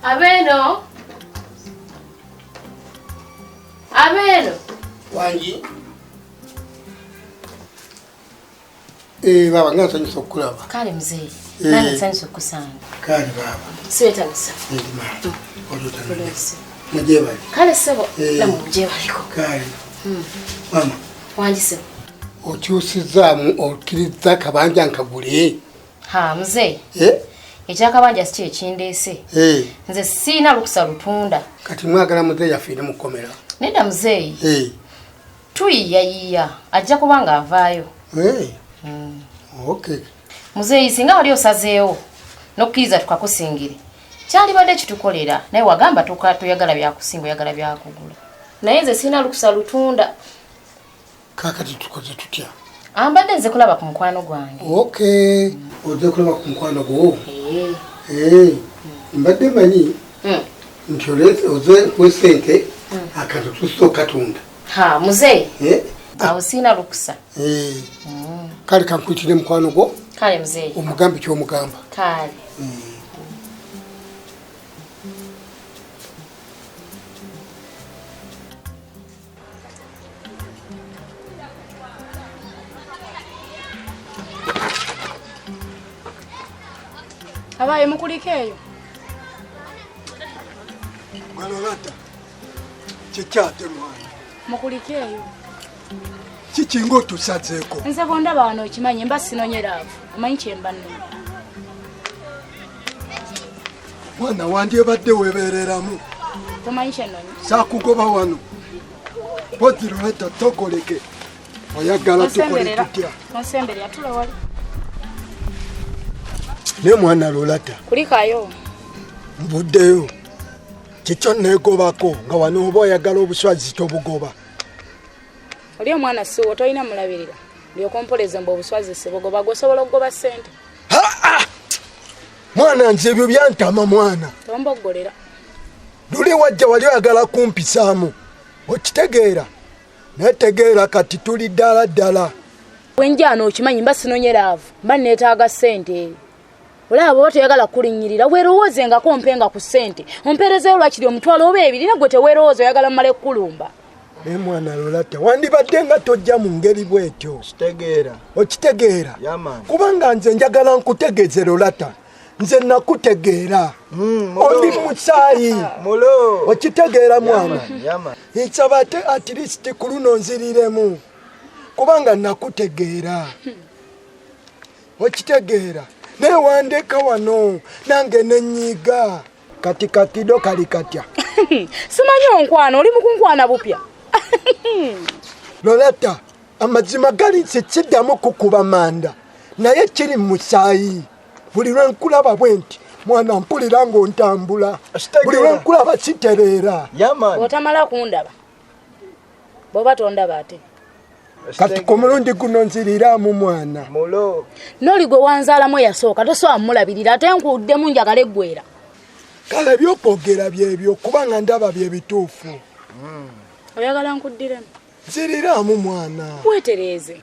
Abeeno. Abeeno. Wangi. Eh, baba nga nsanyusa okukulaba. Kale muzeeyi. Eh. Nange nsanyusa okukusanga. Kale baba. Siwetagisa. Ndima. Olutano. Mujebale. Kale ssebo. Eh. Namwe mujebaleko. Kale. Mama. Wangi ssebo. Okyusizzaamu okkirizza akabanja nkagule. Ha muzeeyi. Eh? Ekyakabanja si kyekindeese. Eh. Nze siina lukusa lutunda. Kati mwagala muzeeyi afiire mu kkomera. Nedda muzeeyi. Eh. Tuyiyayiya ajja kuba nga avaayo. Eh. Okay. Muzeeyi singa wali osazeewo n'okkiriza tukakusingire kyalibadde kitukolera, naye wagamba toyagala byakusinga, oyagala byakugula. Naye nze sirina lukusa lutunda. Kaakati tukoze tutya? Ambadde nze kulaba ku mukwano gwange. Okay. Ozze kulaba ku mukwano gwo? Eh. Eh. Mbadde manyi nti ozze nkuwe ssente akantu tussa okatunda. Ha, muzeeyi. Eh? Awo sirina lukusa. Eh. Kale kankuyitire mukwano gwo. Kale muzeeyi. Omugambe ky'omugamba. Kale. Abaye mukuliko eyo. Gwalolata. Kikyate mwana. Mukuliko eyo. Kikinga otusazeeko. Nze bw'ondaba wano okimanyi mba sinonyera avo. Omanyi kye mba nnoonya. Mwana wandyebadde weebeereramu. Tomanyi kye nnoonya? Saakugoba wano. Mpozzi Loleta tokoleke. Oyagala tukole tutya? Onsemberera tula wali. Naye mwana Lolata. Kulikayo. Nvuddeyo. Kikyo neegobako nga wano oba oyagala obuswazi tobugoba. Oli omwana siwo tolina mulabirira. Ndyoka ompoleze mbu obuswazi sibugoba, gwe osobola okugoba ssente. Mwana nze ebyo byantama mwana. Tomboggolera. Luli wajja wali oyagala kumpisaamu. Okitegeera? Naye tegeera kati tuli ddala ddala. Bwenjaano okimanyi mba sinonyera avo, mba neetaaga ssente. Olaba bw'oba toyagala kulinnyirira, weerowoozengako ompenga ku ssente. Ompeerezeeyo lwakiri omutwalo oba ebiri, naye gwe teweerowooza oyagala mmale kukulumba. Naye mwana Lolata, wandibadde nga tojja mu ngeri bw'etyo. Kitegeera. Okitegeera? Yeah, man. Kubanga nze njagala nkutegeeze Lolata. Nze nakutegeera. Oli musaayi. Mulo. Okitegeera mwana? Yeah, man. Nsaba ate at least ku luno nziriremu. Kubanga nakutegeera. Okitegeera? Naye wandeka wano nange nenyiga. Kati kakido kali katya? Simanyi onkwana, oli mu kunkwana bupya. Lolata, amazima gali nti kiddamu kukuba manda, naye kiri mu musaayi. Buli lwe nkulaba bwe nti, mwana mpulira ng'ontambula. Buli lwe nkulaba kitereera. Yeah, man. Bw'otamala kundaba, bw'oba tondaba ate. Kati ku mulundi guno nziriramu mwana. Mulo. N'oli gwe wanzaalamu eyasooka tosobola mmulabirira ate nkuddemu njagala eggwera. Kale ebyokwogera byebyo kubanga ndaba bye bituufu. Oyagala nkuddiremu? Nziriramu mwana. Weetereeze.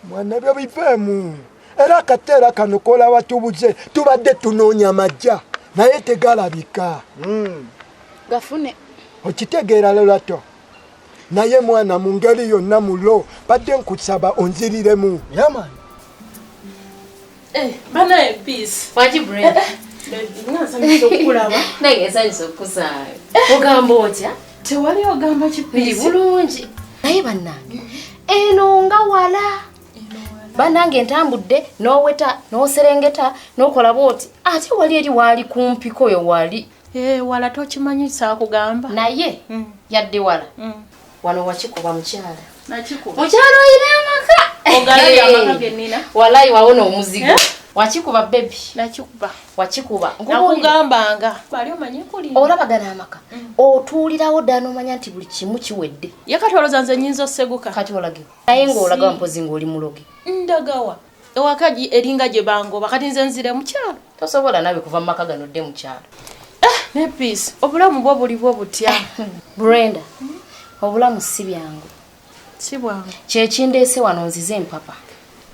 Mwana ebyo biveemu. Era akateera kano k'olaba tubuze tubadde tunoonya majja naye tegalabika. Gafune. Okitegeera Lolato? Naye mwana mu ngeri yonna mulo badde nkusaba onziriremu. Yeah, man. Eh, banaye peace. Wangi Brenda. Nga nsanyusa okukulaba. Nange nsanyusa okukusanga. Ogamba otya? Tewali ogamba ki Ndi peace? bulungi. Naye bannange, eno nga wala. Bannange ntambudde n'oweta n'oserengeta n'okola bw'oti ate wali eri waali kumpiko oyo wali. Eh, wala tokimanyi saakugamba. Naye yadde wala. Wano wakikuba mukyala. Nakikuba. Mukyala oyina amaka. Ogalabye amaka ge nnina. Walayi wawona omuzigo. Eh? Wakikuba baby. Nakikuba. Wakikuba. Nkubuulira. Nakugambanga. Bali omanyi kulinda. Olabagana amaka. Otuulirawo ddala n'omanya nti buli kimu kiwedde. Ye kati olowooza nze nnyinza osseguka. Kati olagewa. Naye ng'olagawa mpozi ng'oli muloge. Ndagawa. Ewaka eringa gye bangoba kati nze nzire mu kyalo. Tosobola naawe kuva mu maka gano odde mu kyalo. Ne peace. Obulamu bwo buli bwo butya? Brenda, obulamu si byangu. Si bwangu. Kye kindeese wano nzize empapa.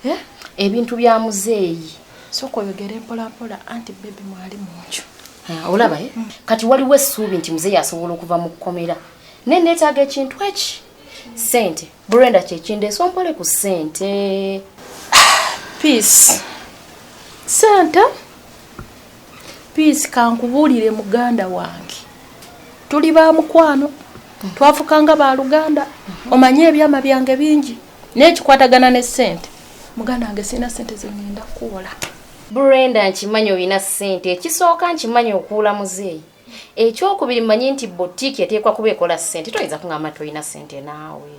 Eh? Ebintu bya muzeeyi. Sooka oyogere mpola mpola anti baby mwali mu nju. Olaba eh? Kati waliwo essuubi nti muzeeyi asobola okuva mu kkomera, naye neetaaga ekintu eki ssente. Brenda kyekindeesa ompole ku ssente. Peace. Sente? Peace, kankubuulire muganda wange. Tuli ba mukwano. Twafukanga ba luganda. Omanye ebyama byange bingi. Naye kikwatagana ne ssente. Muganda wange sirina ssente ze ngenda kuwola. Brenda nkimanyi olina ssente. Ekisooka nkimanyi okuula muzeeyi. Ekyokubiri mmanyi nti botiiki eteekwa kuba ekola ssente. Toyinza kungamba tolina ssente naawe.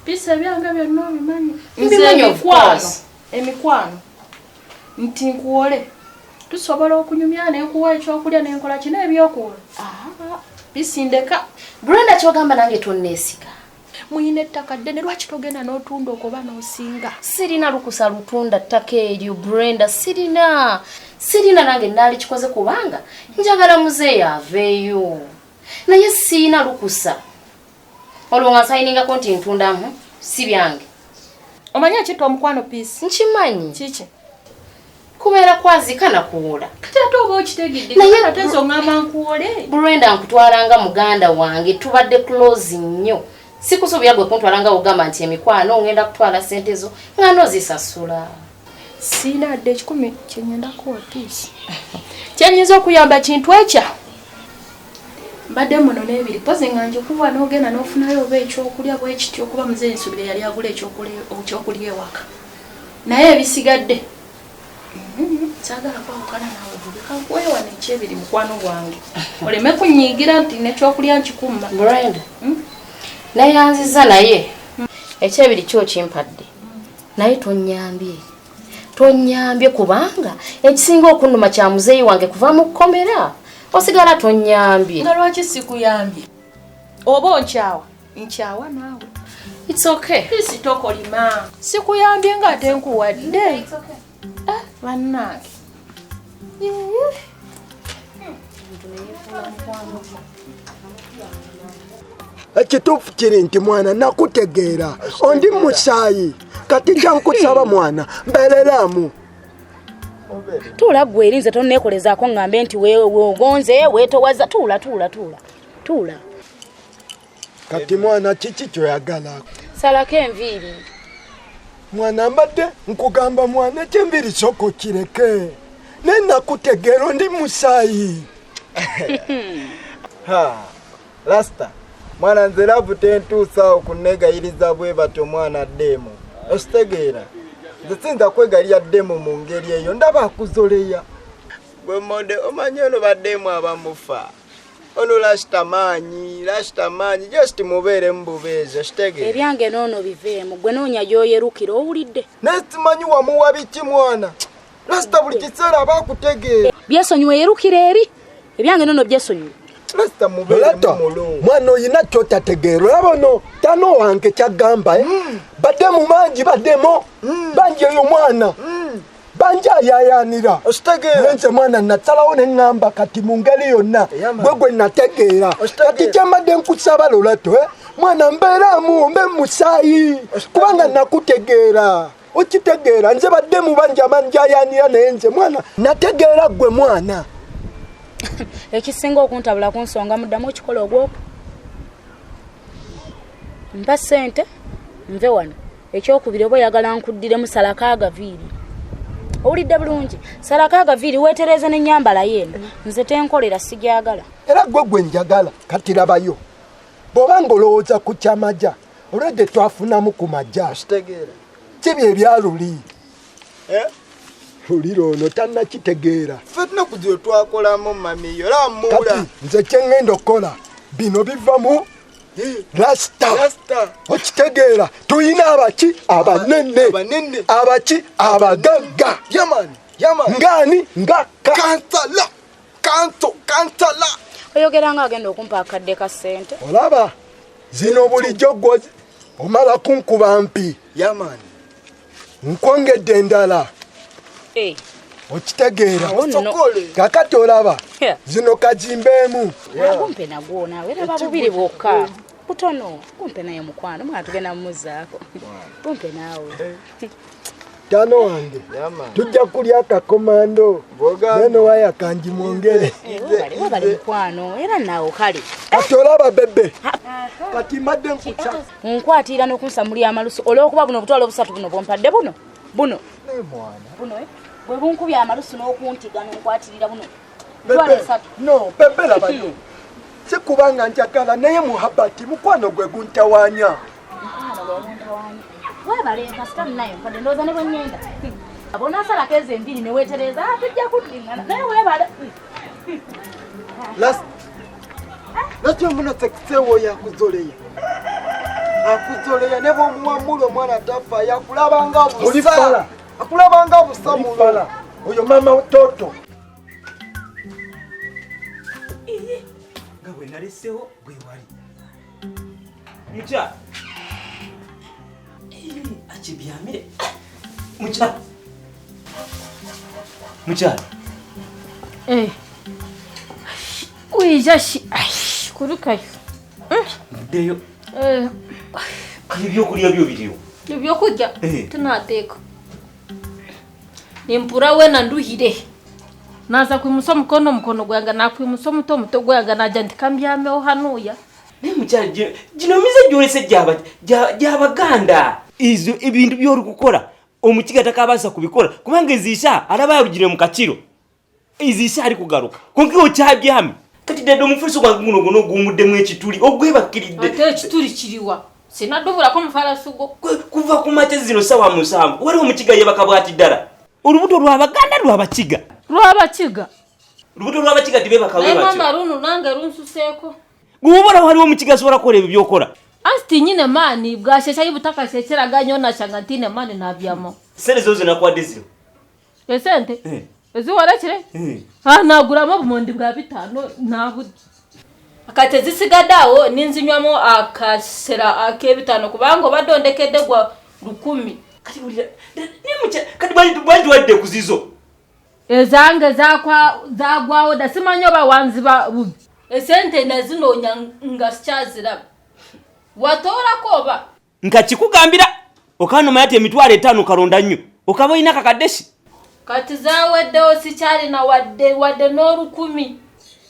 Peace, ebyange byonna obimanyi. Mbimanyi, of course. Emikwano nti nkuwole. Tusobola okunyumya nenkuwa ekyokulya nenkola kino ebyokuwola. Peace ndeka. Brenda kyogamba nange tonneesiga. Muyina ettaka ddene, lwaki togenda n'otunda okoba n'osinga? Sirina lukusa lutunda ttaka eryo Brenda, sirina. Sirina nange naalikikoze kubanga njagala muzeeyi aveeyo. Naye sirina lukusa. Olwo nga nsayiningako nti ntundamu si byange. Omanyi ekitta omukwano Peace? Nkimanyi. Kiki? Kubeera kwazika na kuwola. Kati ate oba okitegedde, naye ate nze oŋŋamba nkuwole. Brenda nkutwala nga muganda wange, tubadde close nnyo. Sikusuubira gwe kuntwala nga ogamba nti emikwano ngenda kutwala ssente zo nga nozisasula. Sirina adde 1,000 kye ngenda kuwa Peace. Kye nnyinza okuyamba kintu ekya. Mbadde muno n'ebiri pozi nga njikuwa n'ogenda n'ofunayo oba ekyokulya bwe kityo kuba muzeeyi Nsubire yali agula ekyokulya ewaka. Naye ebisigadde saagala kwawukana naawe bubi, kankuweeyo wano ekyebiri mukwano gwange. Oleme kunyiigira nti n'ekyokulya nkikumma. Brenda, nayanziza naye ekyebiri kyo kimpadde. Naye tonnyambye. Tonnyambye kubanga ekisinga okunnuma kya muzeeyi wange kuva mu kkomera. Osigala tonnyambye. Nga lwaki sikuyambye? Oba onkyawa? Nkyawa naawe. It's okay. Peace tokolima. Sikuyambye nga ate nkuwadde. It's okay. Bannange. Ekituufu kiri nti mwana nakutegeera ondi musaayi kati kyankusaba mwana mbeereramu. Tuula ggwe eri nze tonneekolezaako ngambe nti weogonze weetowaza. Tuula tuula tuula tuula. Kati mwana kiki kyoyagala? Salako enviiri. Mwana mbadde nkugamba mwana ekyenviiri sooka okireke. Naye nakutegeera ondi musaayi. Rasta, mwana nze laavu tentuusaawo kunneegayiriza bwe batyo mwana ddeemu. Okitegeera? Nze siyinza kwegayirira ddeemu mu ngeri eyo, ndaba akuzoleya. Gwe Monde omanyi ono baddeemu abamufa. Ono Rasta maanyi, Rasta maanyi, just mubeeremu bubeezi, okitegeera? Ebyange n'ono biveemu, gwe noonya gy'oyerukira owulidde. Naye simanyi wamuwa biki mwana. Rasta buli kiseera aba akutegeera. Byesonyiwe yerukira eri. Ebyange n'ono byesonyiwe. Rasta mubeeremu mulungu. Mwana oyina ky'otategeera, olaba ono tano wange kyagamba, baddemu mangi baddemu bangi eyo mwana. Bangi ayayaanira. Okitegeera? Nze mwana nasalawo ne ŋŋamba kati mu ngeri yonna gwe gwe nategeera. Kati kyambadde nkusaba Lolato, mwana mbeeraamu mbe musaayi kubanga nakutegeera. Okitegeera nze baddemu bangi abanjayaanira naye nze mwana nategeera gwe mwana. Ekisinga okuntabula ku nsonga muddamu okikola ogwoko. Mpa ssente nve wano. Ekyokubiri oba oyagala nkuddiremu salako agaviiri. Owulidde bulungi? Salako agaviiri weetereeze n'ennyambala ye eno. Nze tenkolera sigyagala. Era gwe gwe njagala kati labayo. Bw'oba ng'olowooza ku kyamaja, olwedde twafunamu ku maja. Okitegeera. Kibi ebya luli. Luli ono tannakitegeera. Ffe tulina kugira twakolamu mami yo, era mmuula. Kati nze kye ŋŋenda okukola bino biva mu Rasta. Okitegeera tulina abaki abanene, abaki abagagga. Ngani nga kansala, kanso, kansala. Oyogera nga agenda okumpa akadde ka ssente. Olaba zino bulijjo gwe omala kunkuba mpi. Nkwongedde endala. Okitegeera. Kakati olaba zino kazimbeemu. Gumpe nagwo naawe era bubiri bwokka. Butono gumpe naye mukwano mwana tugenda mumuzaako. Gumpe naawe. Tano wange. Tujja kulya akakomando. Neno waya kanji mwongere. Webale mukwano era naawe kale. Kati olaba bebe. Kati mbadde nkuca. Nkwatira n'okunsamulya amalusu olw'okuba buno obutwalo obusatu buno bwompadde buno. Buno. Naye mwana. Buno bwe bunkubya amalusu n'okuntiga n'onkwatirira buno. Bebe. No, bebe labayo. Si kubanga njagala naye muhabati mukwano gwe guntawaanya. Mukwano gwe guntawaanya. Webale kasita nayo mpadde ndowooza ne bwe ŋŋenda. Abonaasalako ezo enviiri ne weetereeza tujja kuddingana naye webale. Last muno sekisewo yakuzoleya. Akuzoleya ne bw'omuwamula omwana tafa yakulabanga busa. Akulabanga busa mulo. Oyo mama toto. Nga bwe nalesewo bwe wali. Mukyala. Akibyamire. Mukyala. Mukyala. Uija shi kurukayo. Ndeyo. Ebyokulya byo biriwo. Ebyokulya tunateeka. Nimpura wena nduhire. Naza kwimusa omukono gwange nakwimusa omuto gwange najja ntikambyameho hanuya. Naye mukyala gino mize gyolese gy'Abaganda. Izo ebintu by'ori kukora omukiga takabaasa kubikora kubanga eziisha araba yarugire mu kakiro. Eziisha ari kugaruka. Konka okyabyame. Kati dada omufaliso gwange guno guno ogumuddemu ekituli ogwebakiridde. Ate ekituli kiriwa? Sinadubulako omufaliso gwo. Kuva ku makya zino ssaawa 7 waliwo omukiga yeebaka bw'ati ddala. Olubuto lw'Abaganda lw'Abakiga. Lw'Abakiga. Olubuto lw'Abakiga tebeebaka bwe batyo. Naye maama luno nange lunsuseeko. Gwe waliwo omukiga asobola kukola ebyo by'okola. Anti tinyine maani bwashesha ibutakashekeraga nyona shanga ntine maani nabyamo. Sente zo zinakuwadde ziro. Esente? Eziwarekire? Naguramo obumondi bwa 5 naburya. Akate zisigadde awo ninzinywamo akasera ak'ebitaano kubanga obadondekedde gwa 10. Kati wulira kati banjiwadde ku zizo. Ezange zagwawo dda simanyi oba wanziba bubi. Esente nazinoonya nga sikyaziraba. Watoolako oba? Nkakikugambira okanomanya ati emitwalo 5 kalonda nnyo okaba olina akakaddesi. Kati zaweddewo sikyalina wadde n'olukumi.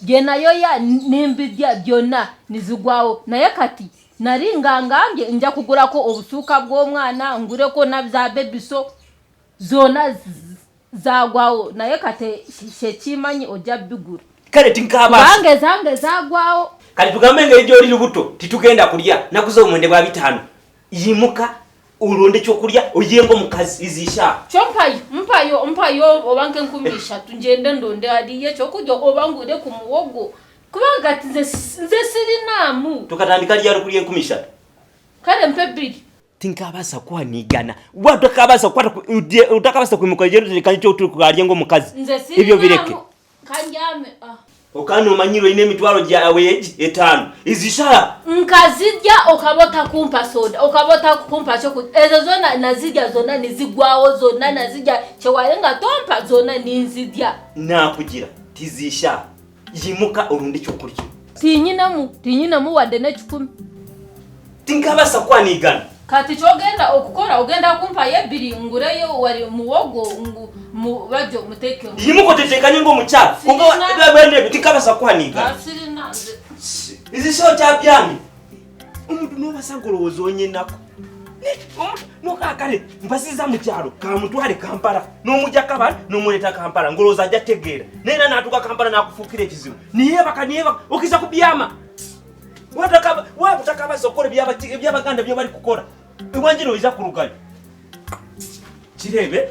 Gye nayoya nembidya byonna nizigwawo naye kati nali nga ngambye nja kugulako obusuuka bw'omwana nguleko na za bebiso zonna zagwawo naye kati kyekimanyi ojja bigula. Kale tinkabaasa. Kubanga ezange zagwawo. Kati tugambe engeri gy'oli lubuto titugenda kulya nakuza omwende bwa 5. Yimuka olonde ekyokulya oyenga omukazi izisha. Kyo mpayo oba nk'enkumi 3 ngende ndonde aliyo ekyokulya oba ngule ku muwogo. Kubanga kati nze sirinaamu. Tukatandika lyalo kulya 3,000. Kale mpe 2. Tinkabaasa kwanigana. Watakabaasa kukwata utakabaasa kwimuka jerutekanye kyotukalya ng'omukazi. Ebyo bireke. Kanjame. Okano omanyirwe ine emitwalo gyawe 5. Izisha. Nkazidya okaba kumpa soda, okaba kumpa kyokulya. Ezo zonna nazidya zonna nizigwawo zonna nazidya kyewalenga tompa zonna ninzidya. Nakugira tizisha. Yimuka olunde ekyokulya. Tinyinamu wadde n'ekikumi. Tinkabaasa kwanigana. Kati kyogenda okukora ogenda kumpa ye 2 ngureyo wali muwogo ngu bajo muteeke. Yimuka otetekanye ng'omukyala. Konka tinkabaasa kwanigana. Sirina. Izisha okyabyamye. Omuntu n'obasanga olowooza onyenako. Nokakale mpasiza mu kyalo kamutwale Kampala n'omujja Kabale n'omuleeta Kampala ng'olowooza ajja tegeera. Naye era n'atuuka Kampala n'akufuukira ekizibu. Niyeebaka okiza kubyama. Waba otakabaasa okukola eby'Abaganda bye bali kukola. Ewanjira oyinza kulugayo. Kirebe.